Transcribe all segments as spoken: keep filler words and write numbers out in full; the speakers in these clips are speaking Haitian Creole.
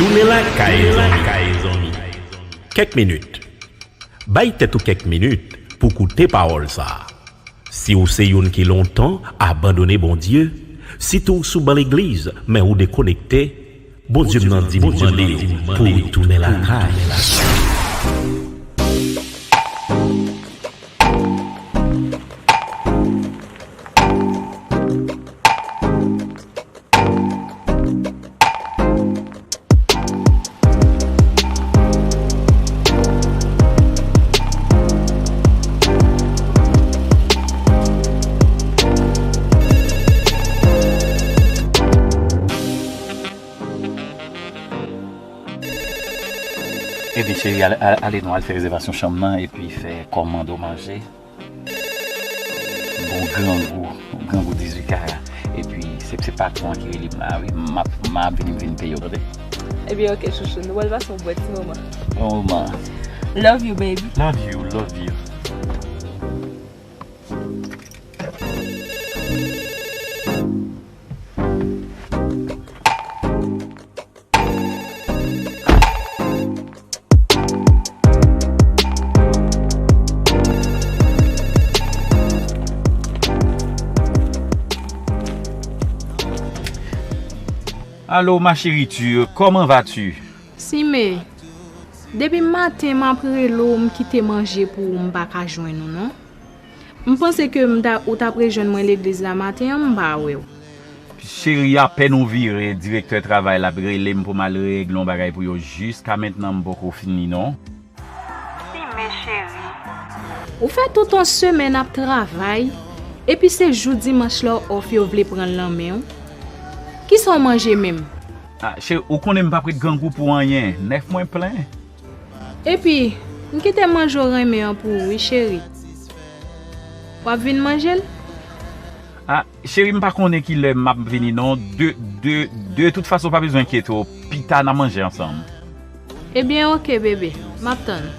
Tounen lakay, zanmi. Kèk minit. Bay tèt ou kèk minit pou koute pawòl sa a. Si w se youn ki lontan abandone Bondye, sitou w sou ban legliz, men ou dekonekte, Bondye m nan di m mande w pou w tounen lakay. Epi cheri, ale, ale, ale nou al fè rezèvasyon chanm nan epi fè kòmande w manje. Bon grangou, grangou dizuit kara. Epi se, se patwon an ki rele m la, wi. M ap, m ap vini, m vin peye w, tande? Ebyen, oke, chouchou. Nou pral pase yon bon ti moman. Bon moman. Love you, baby. Love you, love you. Allô, ma chérie, tu, comment vas-tu? Sime, depi maten m ap rele w, m kite manje pou ou, m pa ka jwenn ou non. M panse ke m ta, ou t ap rejwenn mwen legliz la maten an, m pa wè w. Cheri, apèn ou vire, direktè travay la ap rele m pou m al regle yon bagay pou yo. Jiska mentnan, m poko fini non. Sime cheri. Ou fè tout yon semèn ap travay, epi se jou dimanch la w off yo vle pran l nan men w? Kisa w manje menm? Ah, cheri, ou konnen m p ap ret grangou pou anyen. Nèf mwen plen. Epi, m kite manje w renmen an pou ou, wi, cheri. W ap vin manje l? Ah, cheri, m pa konnen kilè m ap vini, non. De, de, de tout fason, pa bezwen enkyete w. Pita, n a manje ansanm. Ebyen, oke, bebe. M ap tann.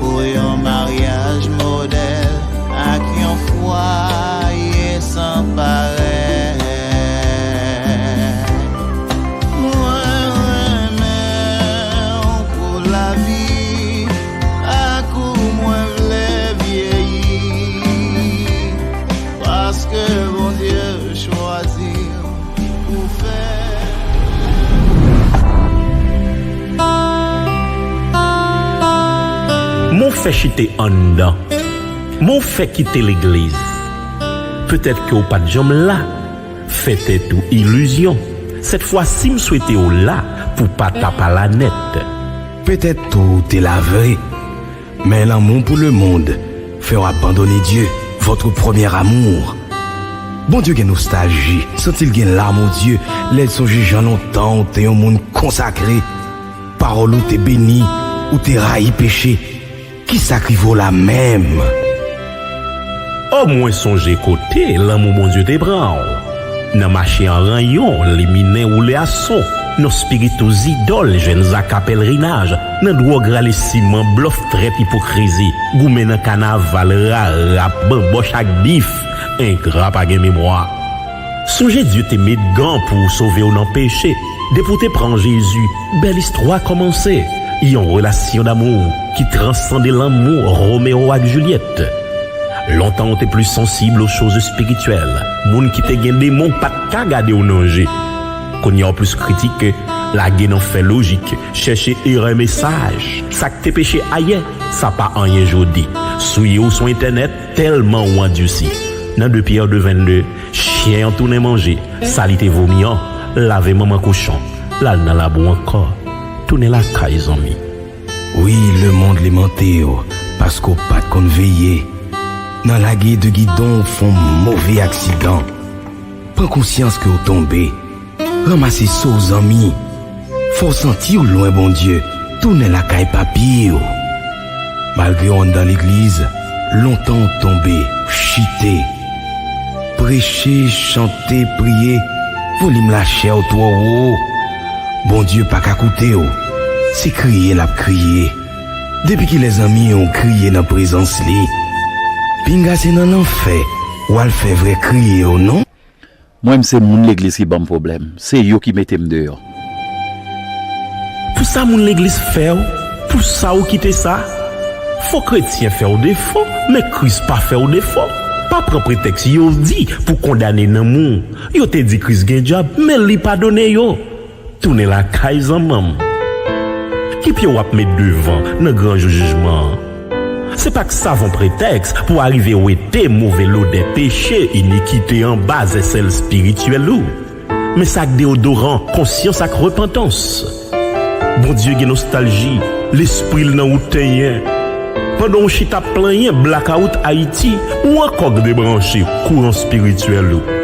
Pou yon maryaj modèl ak yon fwaye san parèy. Mwen renmen w pou lavi, ak ou mwen vle vyeyi, paske Bondye chwazi w. Men w fè chite anndan. Men w fè kite legliz. Petèt ke w pa t janm la. Fè tèt ou ilizyon. Sèt fwa si m swete w la pou pa ta pa la nèt. Petèt tou w te la vre. Men lanmou pou lemonn fè w abandone Dye, votre premier amour. Bondye gen nostalji, santi l gen lam o zye lè l sonje jan lontan w te yon moun konsakre. Pawòl ou te beni, ou te rayi peche. Kisa k rive w la menm? O mwen sonje kote lanmou Bondye te pran w. Nan mache an ranyon, liminen woule ason, nan spiritou zidòl, jwenn zaka pèlerinaj, nan dwòg rale siman, blòf trèt ipokrizi, goumen nan kanaval, rara, banbòch ak bif, engra pa gen memwa. Sonje Dye te met gan pou w sove w nan peche. Depi w te pran Jezi, bèl istwa kòmanse. Yon relasyon damou ki transande lanmou Romeo ak Jilyèt. Lontan w te plis sansib aux choses spirituelles. Moun ki te gen demon pa t ka gade w nan je. Kounye a w plis kritike, lage nan fè lojik, chèche erè mesaj. Sa k te peche ayè, sa pa anyen jodi. Souye w sou entènèt, tèlman w andisi. Nan de Pyè de vennde, chen an tounen manje sa li te vomi an, lave manman kochon, l al nan labou ankò. Tounen lakay, zanmi. Wi, lemonn lemante w, paske w pa t konn veye. Nan lage de gidon, w fè yon move aksidan. Pran konsyans ke w tonbe. Ranmase so w, zanmi. Fò w santi w lwen Bondye, tounen lakay Papi w. Malgre w anndan legliz, lontan w tonbe, chite. Preche, chante, priye, volim lachè w twò wo. Bondye pa ka koute w, se kriye l ap kriye. Depi kilè zanmi w kriye nan prezans li? Pinga se nan lanfè w al fè vrè kriye w, non? Mwen, m se moun legliz ki ban m pwoblèm. Se yo ki mete m deyò. Pou sa moun legliz fè w, pou sa ou kite sa? Fo kretyen fè w defo, men Kris pa fè w defo. Pa pran pretèks yo di pou kondane nanm ou. Yo te di Kris gen dyab, men li padone yo. Tounen lakay zanmanm. Ki pye w ap met devan nan gran jou jijman an? Se pa k savon pretèks pou w arive wete move lodè peche, inikite anba zèsèl espirityèl ou. Men sa k deyodoran konsyans ak repantans. Bondye gen nostalji, lespri l nan wout tenyen. Pandan w chita ap plenyen blakawout Ayiti, ou ankò k debranche kouran espirityèl ou.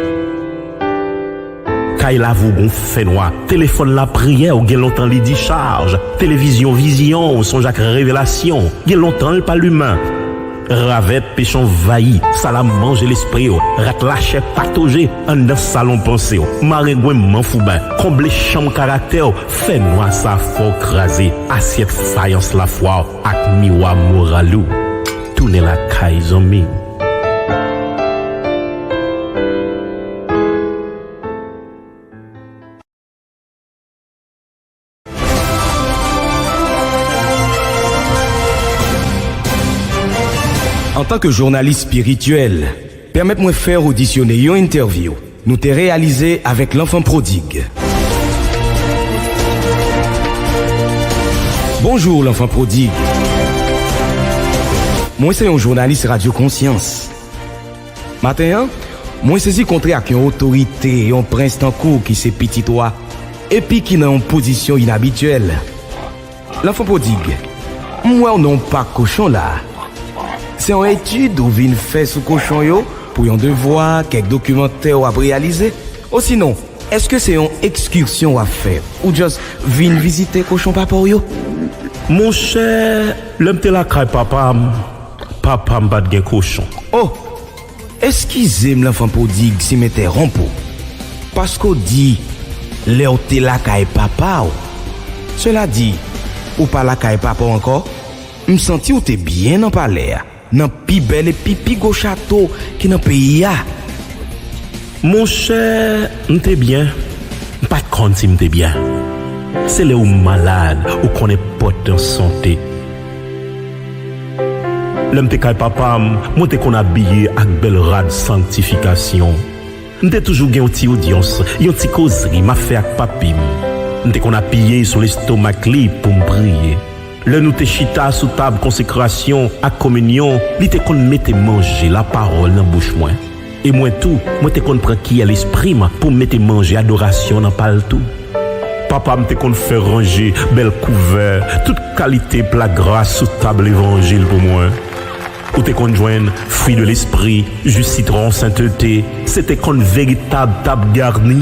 Kay lavi w gon fènwa, telefòn lapriyè w gen lontan li dichaj, televizyon vizyon w sonj ak revelasyon w gen lontan l pa limen. Ravèt pech anvayi, salamanje lespri w, rat lachè patoje anndan salon panse w, marengwen manfouben, konble chanm karaktè w, fènwa sa fè w kraze asyèt fayans lafwa w ak miwa moral ou. Tounen lakay zanmi. Antanke jounalis espirityèl, pèmèt mwen fè w odisyone yon entèvyou nou te reyalize avèk Lanfan Pwodig. Bonjou, Lanfan Pwodig. Mwen se yon jounalis Radyo Konsyans. Maten an, mwen sezi kontre ak yon otorite, yon prens tankou w ki se pitit wa, epi ki nan yon pozisyon inabityèl. Lanfan Pwodig, m wè w nan yon pak kochon la. Se yon etid ou vin fè sou kochon yo pou yon devwa, kèk dokimantè w ap reyalize? Osinon, èske se yon ekskirsyon w ap fè? Ou just vin vizite kochon papa w yo? Monchè, lè m te lakay papa m, papa m pa t gen kochon. Oh! Eskize m, Lanfan Pwodig, si m entèwonp ou. Paske w di, lè w te lakay papa w. Sela di, ou pa lakay papa w ankò? M santi w te byen nan palè a, nan pi bèl epi pi gwo chato ki nan peyi a. Monchè, m te byen. M pa t konn si m te byen. Se lè ou malad, ou konn enpòtans sante. Lè m te kay papa m, mwen te konn abiye ak bèl rad sanktifikasyon. M te toujou gen yon ti odyans, yon ti kozri m ap fè ak papi m. M te konn apiye sou lestomak li pou m priye. Lè nou te chita sou tab konsekrasyon ak kominyon, li te konn mete manje lapawòl nan bouch mwen. E mwen tou, mwen te konn pran kiyè lespri m pou m mete manje adorasyon nan pa l tou. Papa m te konn fè ranje bèl kouvè, tout kalite pla gras sou tab levanjil pou mwen. Ou te konn jwenn fwi de lespri, ji sitwon, sentete, se te konn veritab tab gani.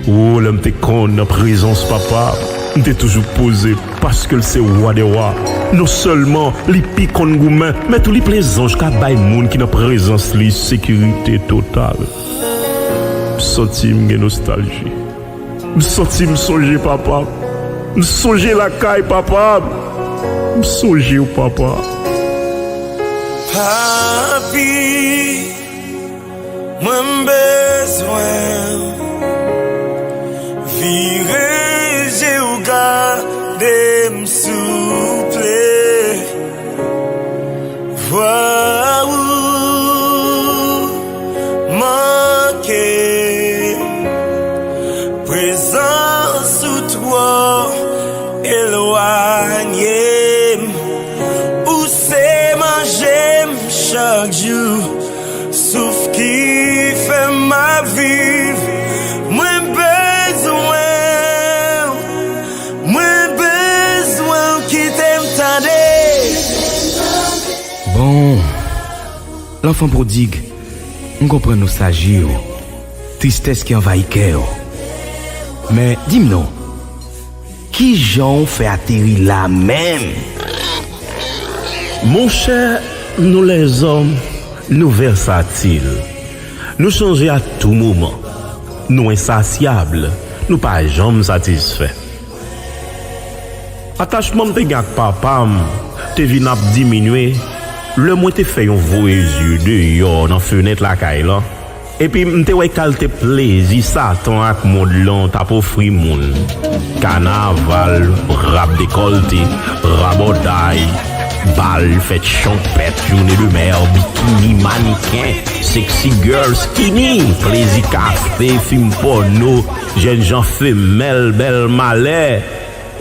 O, lè m te konn nan prezans papa, m te toujou poze, paske l se wa dè wa. Non sèlman li pi konn goumen, men tou li plezan jiska bay moun ki nan prezans li sekirite total. M santi m gen nostalji. M santi m sonje papa m. M sonje lakay papa m. M sonje w, papa. Papi, mwen m bezwen w. Vire je w gade m, souple. Vwa ou manke m. Prezans ou twò elwanye m. Ou se manje m chak jou. Souf ki fè m ap viv. Mwen bezwen w. Mwen bezwen w, kite m tande. Bon, Lanfan Pwodig, m konprann nostalji w, tristès ki anvayi kè w. Men, di m non, kijan w fè ateri la menm? Monchè, nou lèzòm, nou vèsatil. Nou chanje a tou moman. Nou ensasyab. Nou pa janm satisfè. Atachman m te gen ak papa m te vin ap diminye lè mwen te fè yon voye zye deyò nan fenèt lakay lan. Epi m te wè kalite plezi Satan ak mond lan t ap ofri moun. Kanaval, rap dekòlte, rabòday, bal, fèt chanpèt, jounen de mè, bikini, maniken, sexy girl, skinny, plezi kafe, fim pòno, jènjan femèl, bèl malè.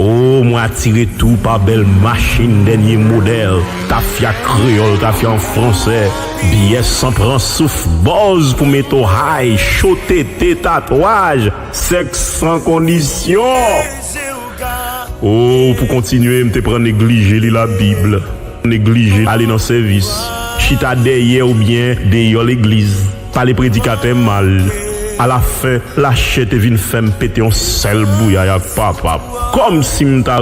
O, mwen atire tou pa bèl machin dènye modèl, tafya kreyòl, tafya an fransè, byè san pran souf, bòz pou mete w high, cho tete, tatwaj, sèks san kondisyon. O, pou kontinye, m te pran neglije li Labib, neglije ale nan sèvis, chita dèyè oubyen deyò legliz, pale predikatè mal. Alafen, lachè te vin fè m pete yon sèl bouyay ak papa. Kòmsi m ta